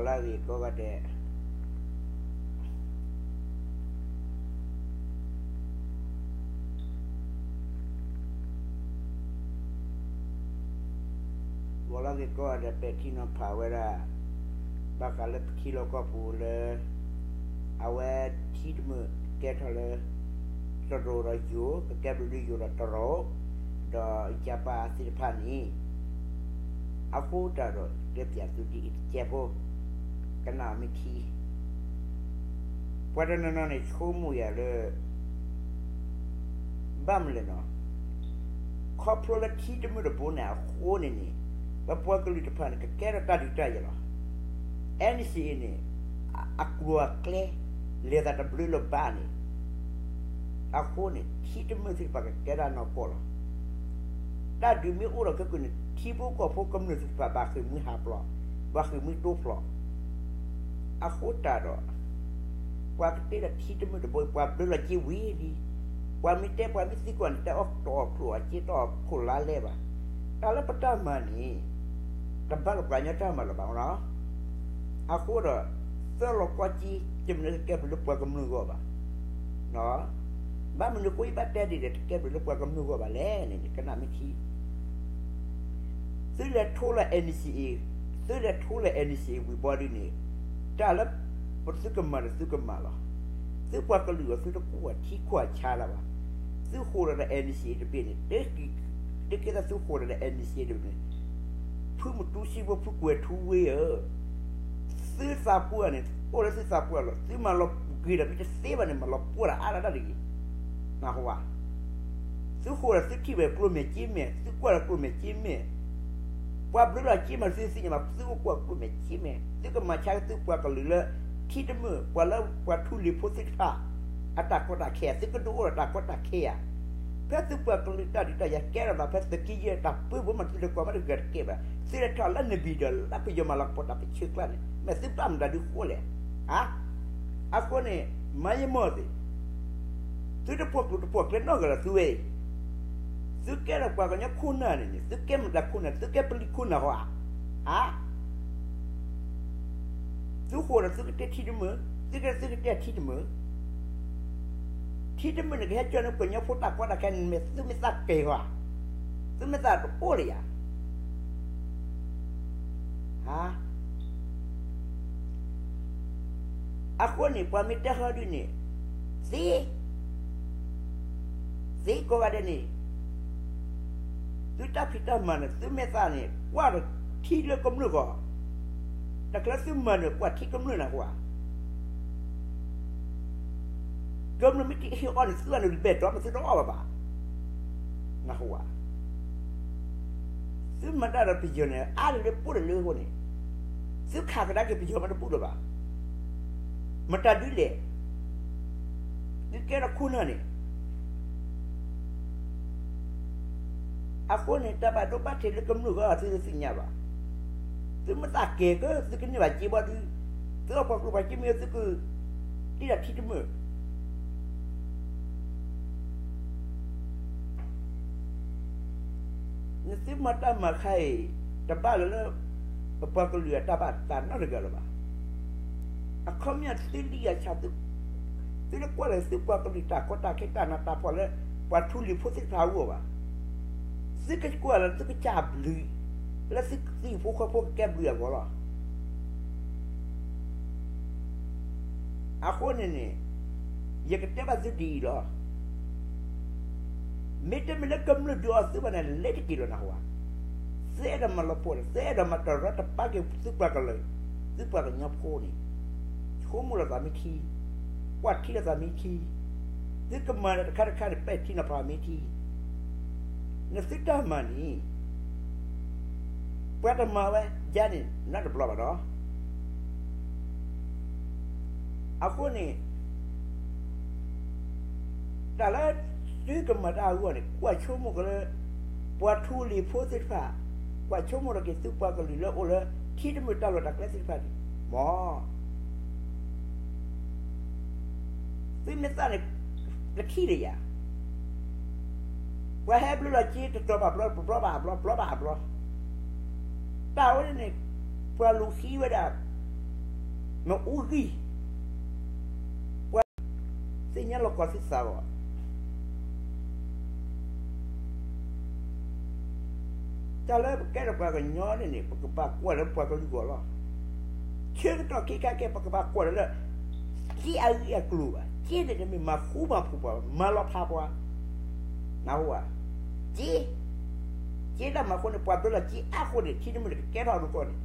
လၢဂ့ၤကိးဂၤဒဲး ဂီၤလၢဂ့ၤကိးဂၤဒဲး ပဲာ်ထံနီၤဖးဝဲဒၣ် ဘၣ်ဃးလၢပထံလီၢ်ကီၢ်ပူၤလၢ အဝဲထံတမုာ်ကကဲထီၣ်လၢ တရူးဒီးယိၤ ကကဲဘျုးလၢယိၤဒီးတရူး ဒီးယပၣ်သ့ၣ်တဖၣ်န့ၣ် အဃိတၢ်ဒီးတဲပၠးသုဒ်အံၤတကဲးဖိ ကနၣ်မ့ၢ်ထံ ပှၤတနီၤနီၤန့ၣ် ဆိကမိၣ်ယၤလၢ ဘၣ်မနုၤလဲၣ်နီၤ, ခီဖျိလၢထံတမုာ်တဘိန့ၣ်အဃိန့ၣ်န့ၣ် ပပှၤကလုာ်တဖၣ်န့ၣ် ကကဲထီၣ်တၢ်ဒုးတၢ်ယၤလီၤ. NCA န့ၣ် အကျိၤအကျဲ လဲၤသးတဘျုးလၢၤဘၣ်န့ၣ် အဃိန့ၣ် ထံတမုာ်သ့ၣ်တဖၣ်ကကဲဒၣ်နီၢ်ကီၢ်လီၤ. တၢ်ဒုးမ့ၢ်အိၣ်ဒီးခဲကိာ်န့ၣ် ထံဖိကီၢ်ဖိကမျၢၢ်သ့ၣ်တဖၣ် ဘၣ်ဃ့ၢ်မှံဟးဖျိး, ဘၣ်ဃ့ၢ်မှံတိဖျိး အဃိတၢ်ဒီး ပှၤကတဲဒီးထံတမုာ်တဘိ ပှၤဘျုးလီၤက့ၤဝံၤလံ. ပှၤမ့ၢ်တဲ ပှၤမ့ၢ်သံကွၢ်န့ၣ် တဲအီၤတအီၣ်ကျိၣ်အီၣ်စ့ တအီၣ်ခိၣ်လါလဲဘၣ်. တၢ်လၢပတၢ်မၤန့ၣ် တဘၣ်လၢပှၤကညီတၢ်မၤလၢၤဘၣ်နီၤ. အဃိဒီး သၢလီၤကွၢ်က့ တမ့ၢ်လၢကကဲဘျုးလၢပှၤကမျၢၢ်ဂီၢ်ဘၣ်. ဘၣ်မနုၤအဃိယဘၣ်တဲဒ်လဲၣ် တကဲဘျုးလၢပှၤကမျၢၢ်ဂီၢ်ဘၣ်လဲၣ်န့ၣ် ကနၣ်မ့ၢ်ထံ သုလဲၤထိလၢ NCA, သုလဲၤထိလၢ NCA ဝံၤဘီဒုန့ၣ် တၢ်လၢ ပသုကမၤဒီးသုကမၤလီၤ. သုပှၤကလုာ်အီၤ သုတကွၢ်ထံကွၢ်ဆးလၢၤဘၣ်. သုဃိာ်ဒီး NCA တဘ့ၣ်န့ၣ် တက့သးသုဃိာ်ဒီး NCA တဘ့ၣ်န့ၣ် ဖုမတူစံဖိ ဖုကွဲၤထူဝ့ဧၢ, သုသးပှၢ်န့ၣ် အိၣ်လၢသုသးပှၢ်လီၤ. သုမၤလီၤပှီၢ်ဒီးမ့ၢ်တသ့ဘၣ်န့ၣ် မၤလီၤပှီၢ်ဒီးအါဒၣ်တၢ်တဂ့ၤ. နၢ်ဟူဧါ. သုဃိာ်ဒီးသုထံၣ်ဝဲကျိၣ်မဲာ်စ့မဲာ်, သုကွၢ်ဒီးကျိၣ်မဲာ်စ့မဲာ်, ပှၤဘျုးလီၤက့ၤမး သုသ့ၣ်ညါဘၣ်, သုကကွၢ်ကျိၣ်မဲာ်စ့မဲာ်, သုကမၤဆါက့ၤသုပှၤကလုာ်လၢ ထံတမုာ် ပှၤလၢပှၤထူလံၤဖိသ့ၣ်တဖၣ် အတၢ်ကီတၢ်ခဲဧါ, သုကဒုးအိၣ်ဒီးတၢ်ကီတၢ်ခဲဧါ. ဖဲသုပှၤကလုာ်တၢ်ဒုးတၢ်ယၤကဲထီၣ်သး ဖဲသုးက့ယဲၢ်တၢ်ပၢဘိမး သုတကွၢ်မးတဂၤတကဲဘၣ်, သုလဲၤထီၣ်လၢနဘံၣ်ဒီး လၢပယီၤမၤလၤကပီၤတၢ်ပၢဆှၢကျါန့ၣ် မ့ၢ်သုဘၣ်မတၤဒုးဃိလဲၣ်. အဃိန့ၣ် မၤယမီၢ်သ့ၣ် သုတပိာ်ကျိၤတပိာ်ကျဲနီတဂၤလၢၤသုဝဲအံၤ, သုကဲထီၣ်ပှၤကညီခိၣ်နၢ်န့ၣ်န့ၣ် သုကဲမတၤခိၣ်နၢ်, သုကဲပလံၤခိၣ်နၢ်ဃီဧါ. အါ သုဃိာ်ဒီးသုကတဲထံတမုာ်, သုကဲသုကတဲထံတမုာ်, ထံတမုာ်န့ၣ် ကဟဲကၢန့ၢ်ပှၤကညီဖိတၢ်ကီတၢ်ခဲန့ၣ် မ့ၢ်သုမ့ၢ်သးကဲၤဃီဧါ, သုမ့ၢ်သးတအိၣ်လၢၤယၤ. အဃိန့ၣ် ပှၤမ့ၢ်တဲဟီဒုန့ၣ် သ့, သ့ကိးဂၤဒဲးန့ၣ်, သုတၢ်ဖံးတၢ်မၤန့ၣ် သုမ့ၢ်သးန့ၣ် ကွၢ်ထံလၢကမျၢၢ်ဂီၢ်, တၢ်ကျဲသုမၤန့ၣ် ကွၢ်ထံကမျၢၢ်နၢ်ဟူဧါ. ကမျၢၢ်မ့ၢ်တဟ့ၣ်အီၣ်န့ၣ် သုဂၤန့ၣ် ဘဲၣ်ဒီးမ့ၢ်သုတအီၣ်ဘၣ်ဘၣ်. နၢ်ဟူဧါ. သုမၤတၢ်ဒီးပယီၤန့ၣ် အါလၢလၢပှဲၤလၢလၢအဃိန့ၣ်, သုခးကဒါက့ၤပယီၤမးတဘူၣ်လၢၤဘၣ်. မတၤဒုးလဲၣ်, သုကဲထီၣ်ခိၣ်နၢ်န့ၣ် အဃိန့ၣ် တၢ်ဘၣ်ဒိဘၣ်ထံးလၢကမျၢၢ်ဂီၢ် သုတသ့ၣ်ညါဘၣ်. သုမ့ၢ်သးကဲၤက သုကန့ၢ်ဘၣ်စ့ဘီဒု, သုအပှၤကျိၤပှၤစ့မ့ၢ်သုက တ့ၢ်တၢ်ထံတမုာ် နသုမၤတၢ်မၤခါအံၤ တဘၣ်လၢလၢ ပပှၤကလုာ်အတၢ်ဘၣ်သးနီတဂၤလၢၤဘၣ်. အခီပညီသုလံၣ်အဆၣ်သု, သုတကွၢ်လၢသုပှၤကလုာ်တၢ်ကီတၢ်ခဲတၢ်နးတၢ်ဖှီၣ်လၢ ပှၤထူလံၤဖိသ့ၣ်တဖၣ်အဂီၢ်ဘၣ်. သုကကွၢ်လၢသုကစၢ်ဘျုး လၢသုသံၣ်ဖိဃီဖိကကဲဘျုးအဂီၢ်လီၤ. အဃိန့ၣ်န့ၣ် ယကတဲဘၣ်သုဒ်အံၤလီၤ. မ့တမ့ၢ်လၢကမျၢၢ်ဒုးအီၤသုဘၣ်န့ၣ် လဲၤတက့ၢ်လီၤနၢ်ဟူဧါ. သုအဲၣ်ဒိးမၤလီၤပှီၢ်ဒီး သုအဲၣ်ဒိးမၤတရီတပါက့ၤသုပှၤကလုာ်, သုပှၤကညီဖိန့ၣ် ဆိကမိၣ်လီၤသးမ့ၢ်ထံ, ကွၢ်ထံလီၤသးမ့ၢ်ထံ, သုကမၤတခါတခါန့ၣ် ပဲာ်ထံနီၤဖးမ့ၢ်ထံ, နသုတၢ်မၤန့ၣ် ပှၤတမၤဝဲယါန့ၣ် နီတဘျီဘၣ်ဒီး အဃိန့ၣ် တၢ်လၢသုကမၤတၢ်အဂီၢ်န့ၣ် ကွၢ်ဆိကမိၣ်က့ၤလၢ ပှၤထူလံၤဖိသ့ၣ်တဖၣ်, ကွၢ်ဆိကမိၣ်ထီၣ်က့ၤသုပှၤကလုာ်လၢအိၣ်လၢ ထံတမုာ်တၢ်လီၢ်တၢ်ကျဲသ့ၣ်တဖၣ်န့ၣ် မ် သုမ့ၢ်သးန့ၣ် ကထံၣ်လၢယၤ, ပှၤဟဲဘျုးလီၤက့ၤတတီၤဘၣ်ဘျီ တဘျီဘၣ်အဘျီ ဘျီဘၣ်အဘျီ, တၢ်ဝဲန့ၣ်န့ၣ် ပှၤလူၤဃံဝဲဒၣ် မ့ၢ်အူဂံၢ်, ပှၤသ့ၣ်ညါလီၤကီၢ်သုသးလီၤ. တၢ်လၢပကဲထီၣ်ပှၤကညီန့ၣ်န့ၣ် ပကဘၣ်ကွၢ်လၢပှၤကလုာ်အဂီၢ်လီၤ. ဆၢကတီၢ်ခဲခါခဲ ပကဘၣ်ကွၢ်လၢ က့အဂ့ၢ်အကျိၤဘၣ်. က့န့ၣ်တမ့ၢ်မၤဃူမၤဖိးပှၤ, မၤလီၤဖးပှၤ, နၢ်ဟူဧါ. က့, က့တၢ်မၤဃူန့ၣ် ပှၤဘျၢလီၤက့အါဃိန့ၣ် ထံတမုၢ်န့ၣ်ကကဲထီၣ်အဒိကီၢ်န့ၣ်,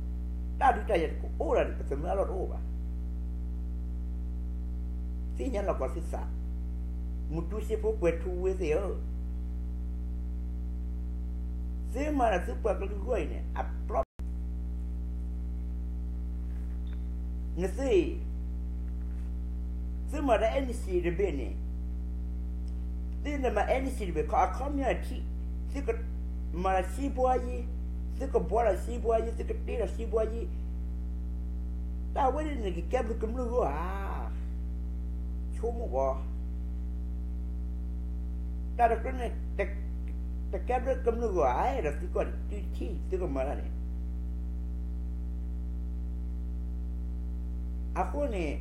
တၢ်ဒုးတၢ်ယၤတကအိၣ်ဒၣ်န့ၣ် ပသမၢအလီၢ်တအိၣ်ဘၣ်. သ့ၣ်ညါလီၤကီၢ်သုသး, မူတူစ့ဖိကွဲၤထူဝ့သ့ၣ်ဧၢ, သုမၤဒီးသုပှၤကလုာ်အဂီၢ်အံၤန့ၣ် အပျီ နသ့, သုမၤဒီး NCA တဘ့ၣ်န့ၣ်, သုနမၤ NCA တဘ့ၣ် ခီအခီပညီထံ, သုကမၤဒီးစံဘှါယံၤ, သုကဘှါဒီးစံဘှါယံၤ, သုကတ့ဒီးစံဘှါယံၤ, တၢ်ဝဲန့ၣ်နကကဲဘျုးကမျၢၢ်ဂီၢ်ဧါ. ဆိကမိၣ်ဘၣ် တၢ်တကြၢးန့ၣ် တကဲဘျုးကမျၢၢ်ဂီၢ်ဧါ, အဲၣ်ဒိးသုကီၢ်န့ၣ် တုၤတထံၣ်သုကမၤတၢ်န့ၣ်, အဃိန့ၣ်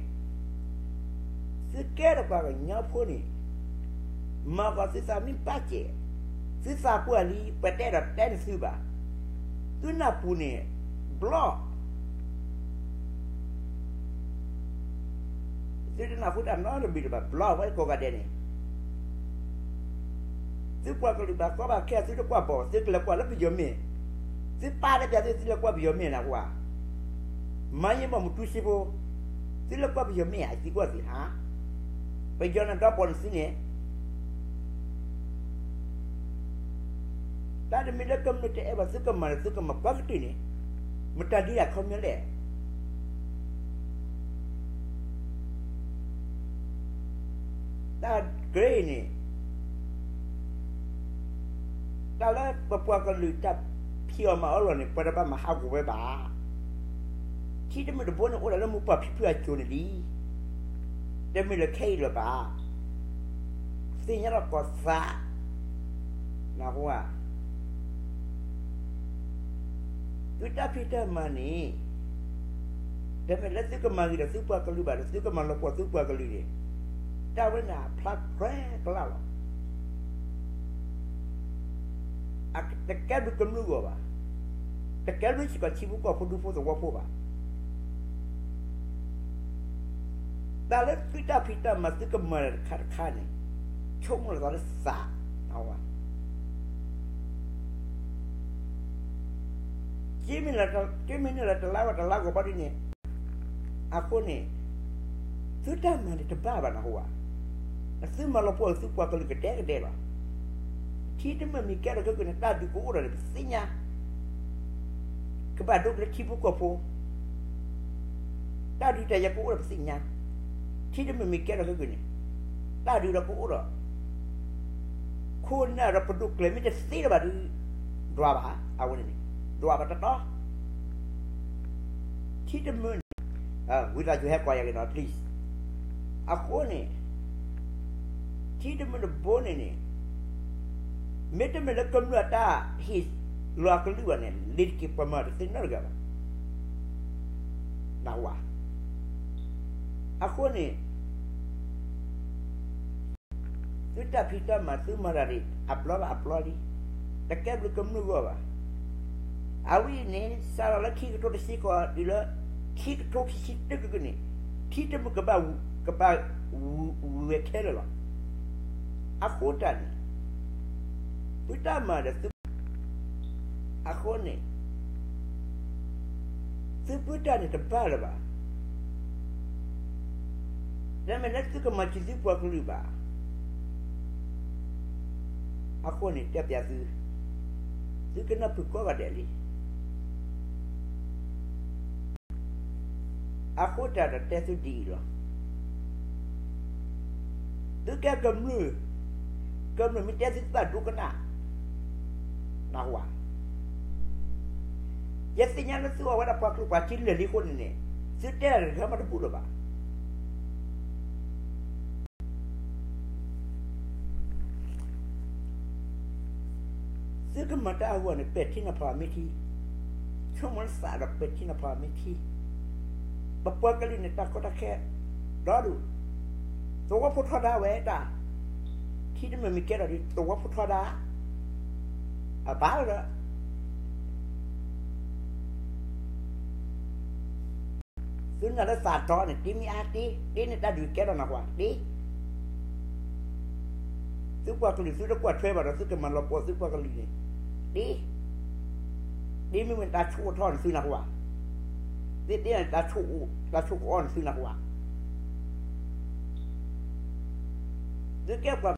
သုကဲထီၣ်ပှၤကညီဖိန့ၣ်, မၤကီၢ်သုသးမ့ၢ်ဘၣ်စဲး, သုသးပှၢ်လံ ပှၤတအဲၣ်ဒိးတဲနသုဘၣ်, သုနၢ်ပူၤန့ၣ် ဘျီ သုတနၢ်ဟူတၢ်နီတမံၤလၢၤဘၣ်, ဘျီဝဲကိးဂၤဒဲးန့ၣ်, သုပှၤကလုာ်ဘၣ်ကီဘၣ်ခဲ သုတကွၢ်ဘၣ်, သုကလဲၤကွၢ်လၢပယီၤမ့ၢ်, သုပာ်လၢပျးသု သုလဲၤကွၢ်ပယီၤမ့ၢ်နၢ်ဟူဧါ, မၤယံၤမီၢ်မူတူစ့ဖိ, သုလဲၤကွၢ်ပယီၤမ့ၢ်ဧါ, သံကွၢ်သ့ၣ်ဟါ, ပယီၤန့ၣ်ဒီးပိာ်နသုန့ၣ် တၢ်တမံၤလၢကမျၢၢ်တအဲၣ်ဘၣ်သုကမၤဒီး သုကမၤပှၤကတၢၢ်န့ၣ်, မတၤဒ်အခီပညီလဲၣ်. တၢ်ဂ့ၢ်န့ၣ်, တၢ်လၢပပှၤကလုာ်တၢ်ဖံးအီၣ်မၤအီၣ်လီၤန့ၣ် ပှၤတဘၣ်မၤဟးဂီၤဝဲဘၣ်. ထံတမုၢ်တဘိန့ၣ်အိၣ်ဒၣ်လၢမိၢ်ပၢ်ဖံဖုအစိၤန့ၣ်လံ. တမ့ၢ်လၢခဲအံၤလၢၤဘၣ်. သ့ၣ်ညါလီၤကီၢ်သး, နၢ်ဟူဧါ. သုတၢ်ဖံးတၢ်မၤန့ၣ်, တမ့ၢ်လၢသုကမၤဂ့ၤဒီးသုပှၤကလုာ်ဘၣ်ဒီး သုကမၤလီၤပှီၢ်သုပှၤကလုာ်န့ၣ်, တၢ်ဝဲန့ၣ်အဖျါဖဲကလၢ်လီၤ. တကဲဘျုးကမျၢၢ်ဂီၢ်ဘၣ်, တကဲဘျုးစ့ၢ်ကီးထံဖိကီၢ်ဖိဒူဖိသဝီဖိဘၣ်. တၢ်လၢသုတၢ်ဖံးတၢ်မၤသုကမၤတၢ်တခါတခါန့ၣ်, ဆိကမိၣ်လီၤသးလၢသး, အဝဲ ကမ့ၢ်လၢတလါဝဲတလါဂီၤဘၣ်ဒ်န့ၣ်, အဃိန့ၣ်, သုတၢ်မၤန့ၣ်တဘၣ်ဘၣ်နၢ်ဟူဧါ. သုမၤလီၤပှီၢ်သုပှၤကလုာ်ကဒဲကဒဲလီၤ. ထံတမုၢ်မ့ၢ်ကဲထီၣ်ခဲကနံၣ်န့ၣ် တၢ်ဒုးကအိၣ်ဒီးန့ၣ် ပသ့ၣ်ညါ ကဘၣ်ဒိက့ၤလၢထံဖိကီၢ်ဖိ, တၢ်ဒုးတၢ်ယၤကအိၣ်ဒီးပသ့ၣ်ညါ, ထံတမုၢ်မ့ၢ်ကဲထီၣ်ခဲကနံၣ်န့ၣ်, တၢ်ဒုးဒီးကအိၣ်ဒီး, ခိၣ်နၢ်ဒီးပဒိၣ်ကျဲၤမ့ၢ်တသ့လၢၤဘၣ်ဒီး, ဒွးဘၣ်, အဝဲန့ၣ်န့ၣ်, ဒွးဘၣ်တတီ, ထံတမုၢ်န့ၣ်, ဝံသးစူၤဟဲကွၢ်ယၤက့ၤနီၤ please. အဃိန့ၣ်, ထံတမုၢ်တဘိန့ၣ်န့ၣ်, မ့တမ့ၢ်လၢကမျၢၢ်အတၢ်ဟ့ၣ်လီၤအကလုၢ်ဘၣ်န့ၣ် လ့ၤတက့ၤပှၤမၤတသ့နီတဂၤဘၣ်. နၢ်ဟူဧါ. အဃိန့ၣ်, သုတၢ်ဖံးတၢ်မၤသုမၤတၢ်န့ၣ် အဘျီဘၣ်အဘျီလံ, တကဲဘျုးကမျၢၢ်ဂီၢ်ဘၣ်. အဝဲအံၤန့ၣ် စးထီၣ်လၢခံကထိတဆံဃိးတုၤလၢ ခံကထိခံဆံတၢကကန့ၣ်, ထံတမုၢ်ကဘၣ်, ကဘၣ်ဝံၤဝဲခဲလၢာ်လီၤ. အဃိတၢ်န့ၣ်, သုတၢ်မၤဒီးသု အဃိန့ၣ်, သုပၢတၢ်န့ၣ်တဘၣ်လၢၤဘၣ်. တမ့ၢ်လၢသုကမၤစၢၤသုပှၤကလုာ်ဘၣ်. အဃိန့ၣ်တဲပျးသု, သုကနၢ်ပၢၢ်ကိးဂၤဒဲးလံ. အဃိတၢ်ဒီးတဲသုဒ်အံၤလီၤ. သုကဲကမျၢၢ်, ကမျၢၢ်မ့ၢ်တဲသုသးဒိကနၣ်, နၢ်ဟူဧါ. ယသ့ၣ်ညါလၢသုအီၣ်ဝဲဒၣ်ပှၤကျိာ်ပှၤထံလၢာ်လံအဃိန့ၣ်န့ၣ်, သုတဲတၢ်တဂၤမးတဘူၣ်လၢၤဘၣ်. သုကမၤတၢ်အဂီၢ်န့ၣ် ပဲာ်ထံနီၤဖးမ့ၢ်ထံ, ဆိကမိၣ်လၢသးဒီးပဲာ်ထံနီၤဖးမ့ၢ်ထံ. ပပှၤကလုာ်န့ၣ် တၢ်ကီတၢ်ခဲ ဒီဒူၣ်, သဝီဖိထီဒါဝဲတၢ်, ထံတမုာ်မ့ၢ်ကဲထီၣ်ဒီး သဝီဖိထီဒါ, အဘၣ်လီၤဒီး သုနာ်လၢသးဒီန့ၣ် တ့မ့ၢ်အါတ့, တ့န့ၣ်တၢ်ဒုးကဲထီၣ်နၢ်ဟူဧါ, တ့ သုပှၤကလုာ်သုတကွၢ်ထွဲဘၣ်ဒီး သုကမၤလီၤပှီၢ်သုပှၤကလုာ်န့ၣ်, တ့, တ့မ့ၢ်ဝဲန့ၣ် တၢ်ဆိၣ်အီၣ်ထီၣ်န့ၣ်သုနၢ်ဟူဧါ, သ့တ့န့ၣ် တၢ်ဆိၣ်အီၣ်န့ၣ်သုနၢ်ဟူဧါ, သုကဲပှၤ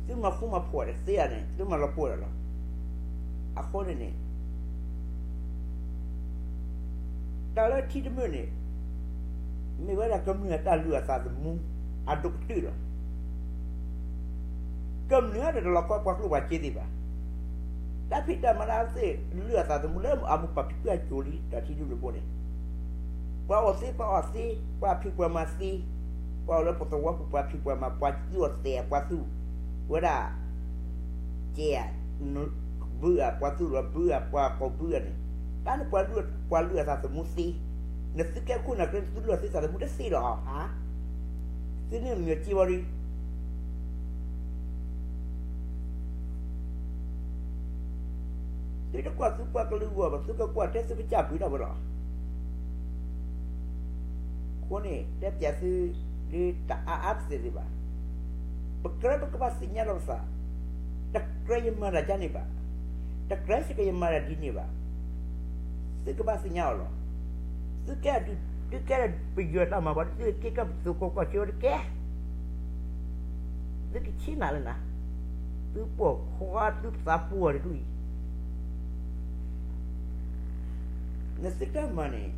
သုမၤဃူမၤဖိးဒီးသ့ဧါန့ၣ် သုမၤလီၤပှီၢ်ဒီးလီၤ. အဃိန့ၣ်န့ၣ် တၢ်လၢထံတမုာ်န့ၣ် မ့ၢ်ဝဲဒၣ်ကမျၢၢ်အတၢ်လုၢ်အသးသမူ အဒိၣ်ကတၢၢ်လီၤ. ကမျၢၢ်ဒီးတလီၤကီပှၤကျိၣ်ပှၤစ့သ့ၣ်ဘၣ်. တၢ်ဖံးတၢ်မၤလၢအဝဲသ့ၣ်လုၢ်အသးသမူလၢအမိၢ်ပၢ်ဖံဖုအစိၤလံ တၢ်ထံဒူၣ်ဒိၣ်ဖိန့ၣ် ပှၤအီၣ်သ့ ပှၤအီၣ်သ့, ပှၤဖံးပှၤမၤသ့, ပှၤအိၣ်လၢပသဝီပူၤ ပှၤဖံးပှၤမၤ, ပှၤသူၣ်အီၣ်သဲးအပှၤသူၣ်, ဝဲဒၣ် ကဲဧါ, ဘုဧါ, ပှၤသူၣ်လီၤဘုဧါ, ပှၤကိးဘုဧါန့ၣ်, တၢ်န့ၣ်ပှၤလုၢ်အသးသမူသ့, နသုကဲခိၣ်နၢ်ကျဲ သုလုၢ်အသးသမူတသ့လီၤဧါ. သုန့ၣ်မ့ၢ်စ့ဝီဒီး သုတကွၢ်သုပှၤကလုာ်အဂီၢ်ဘၣ်, သုကကွၢ်ထဲသုကစၢ်ပှ့ၤဒၣ်ဝဲလီၤ. အဃိန့ၣ် တဲပျးသု ဒ်တၢ်အါအါတစဲးသ့ၣ်ဘၣ်. ပကြၢးပကဘၣ်သ့ၣ်ညါလီၤပသး, တကြၢးယမၤတၢ်ဒ်န့ၣ်ဘၣ်, တကြၢးစ့ၢ်ကီးယမၤတၢ်ဒ်န့ၣ်ဘၣ်, သုကဘၣ်သ့ၣ်ညါအီၤလီၤ. သုကဲဒုး, သုကဲဒၣ်ပယီၤတၢ်မၤဘၣ်, သုက့ၤကဲပသုးခိၣ်ကီၢ်ဆၢတကဲ, သုကဆ့ၣ်နီၤလၢနၤ, သုပိာ်ခွါသုသးပှၢ်တဒူၣ်အံၤ နသုတၢ်မၤန့ၣ်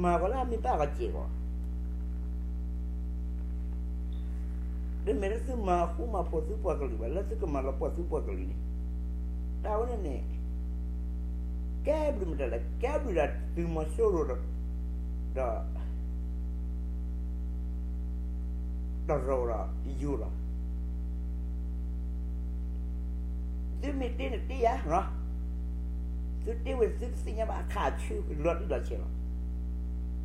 မၤဂီၤလၢအမ့ၢ်ဘၣ်ဂီၤစဲးဂီၤ, တမ့ၢ်လၢသုမၤဃူမၤဖိးသုပှၤကလုာ်ဘၣ်, လၢသုကမၤလီၤပှီၢ်သုပှၤကလုာ်န့ၣ်, တၢ်ဝဲန့ၣ်န့ၣ် ကဲဘျုးမတၤလဲၣ်, ကဲဘျုးဒၣ်သုးမီၤစိရိၤဒီး ဒီး တရီဒီးယိၤလီၤ. သုမ့ၢ်တ့န့ၣ်တ့ယၤ, သုတ့ဝဲ သုတသ့ၣ်ညါဘၣ်အခါအဆၢလီၤတံၢ်လီၤဆဲးလီၤ.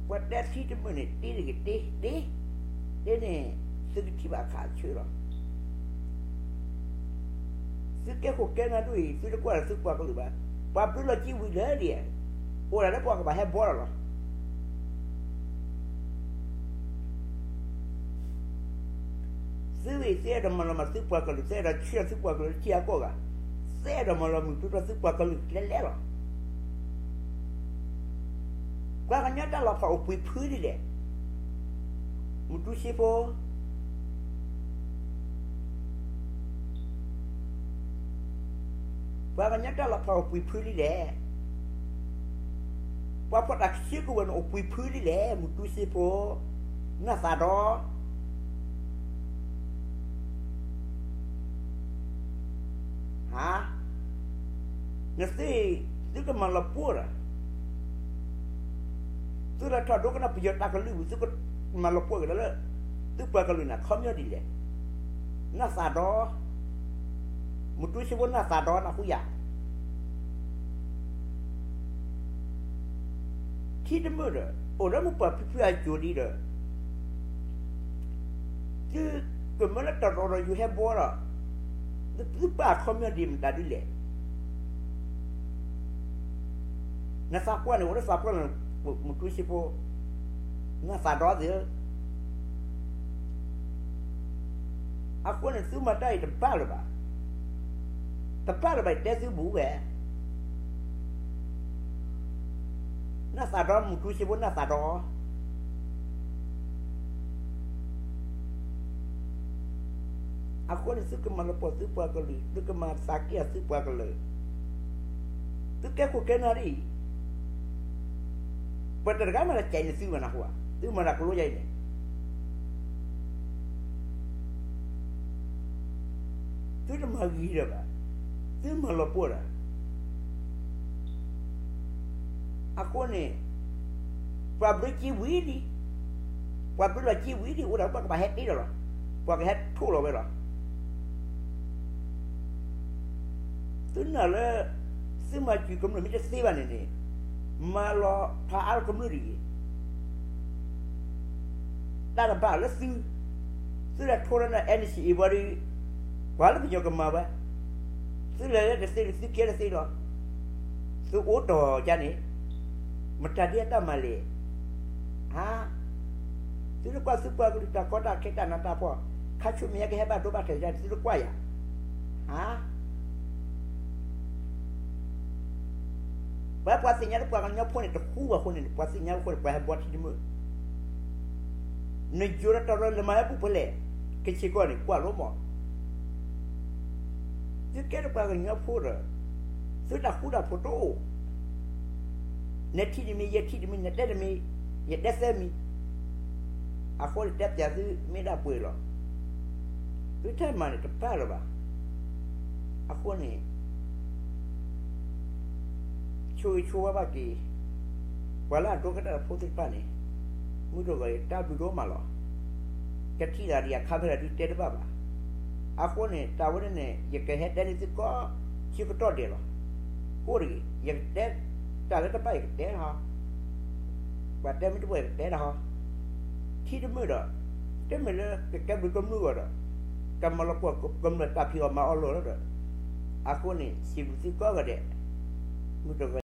ပှၤတဲထံတမုာ်န့ၣ် တ့တဂ့ၤ, တ့, တ့, တ့န့ၣ် သုကထံၣ်ဘၣ်အခါအဆၢလီၤ. သုကဲခိၣ်ကဲနၢ်ဒိၣ်အံၤ သုတကွၢ်လၢသုပှၤကလုာ်ဘၣ်. ပှၤဘျုးလီၤကံဝံၤလၢဒ် အိၣ်ဒၣ်လၢပှၤကဘၣ်ဟဲဘှီလီၤလီၤ. သုဝံၤ သုအဲၣ်ဒိးမၤလီၤမၢ်သုပှၤကလုာ်, သုအဲၣ်ဒိးဆှၢသုပှၤကလုာ်လၢထံအကီၢ်ဂၤ, သုအဲၣ်ဒိးမၤလီၤမုၢ်တူၢ်ထီၣ်သုပှၤကလုာ်လဲၤလဲၤလီၤ. ပှၤကညီတၢ်လီၤဖးအိၣ်ပှဲၤဖုဒ်လဲၣ်, မုၢ်တူၢ်စ့ဖိ ပှၤကညီတၢ်လီၤဖးအိၣ်ပှဲၤဖုဒ်လဲၣ်. ပှၤဖီၣ်တၢ်ဆၢကဝဲၤန့ၣ်အိၣ်ပှဲၤဖုဒ်လဲၣ်, မုၢ်တူၢ်စ့ဖိ, နၢ်သးဒီ, ဟါ, နသု, သုကမၤလီၤပှီၢ်ဒီး သုလၢထီၣ်ဒိကနၣ်ပယီၤတၢ်ကလုၢ်ဝံၤ သုကမၤလီၤပှီၢ်က့ၤလၢ သုပှၤကလုာ်န့ၣ် အခီပညီဒ်လဲၣ်. နၢ်သးဒီ, မုၢ်တူၢ်စ့ဖိနၢ်သးဒီနၢ်ဟူယၤ. ထံတမုာ်ဒီး အိၣ်လၢမိၢ်ပၢ်ဖံဖုအစိၤလံဒီး သုကမၢလၢတရီဒီးယိၤဟဲဘှီဒီး သုပာ်အခီပညီဒ်မတၤဒ်လဲၣ်. နသးပှၢ်န့ၣ် အိၣ်လၢသးပှၢ်န့ၣ် မုၢ်တူၢ်စ့ဖိ နၢ်သးဒီသ့ၣ်ဧၢ. အဃိန့ၣ် သုမၤတၢ်အံၤတဘၣ်လၢၤဘၣ်, တဘၣ်လၢၤဘၣ် ယတဲသုဘူးဝဲ နၢ်သးဒီ မုၢ်တူၢ်စ့ဖိနၢ်သးဒီ. အဃိန့ၣ် သုကမၤလီၤပှီၢ်သုပှၤကလုာ်, သုကမၤသးက့ၢ်အီၤသုပှၤကလုာ်, သုကဲခိၣ်ကဲနၢ်ဒ်အံၤ, ပှၤတဂၤမၤတၢ်ကဲနသုဘၣ်နၢ်ဟူဧါ, သုမၤတၢ်ကလိယၤအံၤန့ၣ် သုတမၤဂ့ၤဒီးဘၣ်, သုမၤလီၤပှီၢ်ဒီး အဃိန့ၣ် ပှၤဘျုးကံဝံၤလံ, ပှၤဘျုးလီၤကံဝံၤလံ အိၣ်ဒၣ်ပှၤကဘၣ်ဟဲတ့ဒီးလီၤ, ပှၤကဟဲထိၣ်လီၤဝဲလီၤ. သုနာ်လၢ သုမၤစၢၤကမျၢၢ်မ့ၢ်တသ့ဘၣ်န့ၣ်န့ၣ် မၤလီၤဖးအါလီၤကမျၢၢ်ဒ်အံၤ တၢ်တဘၣ်လၢသု, သုလဲၤထိလၢ NCA ဘၣ်ဒီး, ပှၤလၢပယီၤကမၤဝဲ, သုလဲၤလၢတသ့ဒီးသုကဲတသ့လီၤ, သုအိၣ်တီၢ်ယါန့ၣ်, မတၤဒ်အတၢ်မၤလဲၣ်, ဟါ, သုတကွၢ်သုပှၤကလုာ်တၢ်ကီတၢ်ခဲတၢ်နးတၢ်ဖှီၣ်, ခါဆူမဲာ်ညါကဟဲဘၣ်ဒိဘၣ်ထံးယါန့ၣ် သုတကွၢ်ယၤ, ဟါ ပှၤပှၤသ့ၣ်ညါလၢပှၤကညီဖိန့ၣ် တဃူဘၣ်အဃိန့ၣ် ပှၤသ့ၣ်ညါအဃိန့ၣ် ပှၤဟဲဘှီထံတမုာ်, နယိၤဒီးတၢ်လီၤလၢမၤဟဲဘူးဖဲလဲၣ်, ကဆ့ကီၢ်န့ၣ် ကွၢ်လိမး, သုကဲထီၣ်ပှၤကညီဖိဒီး သုတၢ်ဃူတၢ်ဖိးတအိၣ်, နထံၣ်တမံၤ ယထံၣ်တမံၤ နတဲတမံၤ ယတဲသၢမံၤ, အဃိန့ၣ် တဲပျးသုမ့ၢ်ဒၣ်ပှဲၤလီၤ, သုတၢ်မၤန့ၣ်တပၢ်လၢၤဘၣ်, အဃိန့ၣ် ဆိၣ်ဂ့ၤဆိၣ်ဝါဘၣ်က့ၤ ပှၤလၢအဒိကနၣ်တၢ်ဖိသ့ၣ်တဖၣ်န့ၣ်, မုၢ်တဂီၤယတၢ်ဘျုးဒိၣ်မးလီၤ, ကထံၣ်သးဒီးယၤ camera ဒုးတဲတဘၣ်ဘၣ်, အဃိန့ၣ် တၢ်ဝဲန့ၣ်န့ၣ် ယကဟဲတဲန့ၢ်သုကိး ခံကတီၢ်ဒဲးလီၤ, ဃိတဂ့ၤ ယကတဲ တၢ်လၢတဘၣ်ယကတဲတဟီ ပှၤတဲမ့ၢ်တပှဲၤယကတဲတဟီ, ထံတမုာ်ဒီး တမ့ၢ်လၢကကဲဘျုးကမျၢၢ်အဂီၢ်ဒီး ကမၤလီၤပှီၢ်ကမျၢၢ်တၢ်ဖံးအီၣ်မၤအီၣ်လီၤဒီး, အဃိန့ၣ် စံးဘျုးသုကိးဂၤဒဲး, မုၢ်တဂီၤ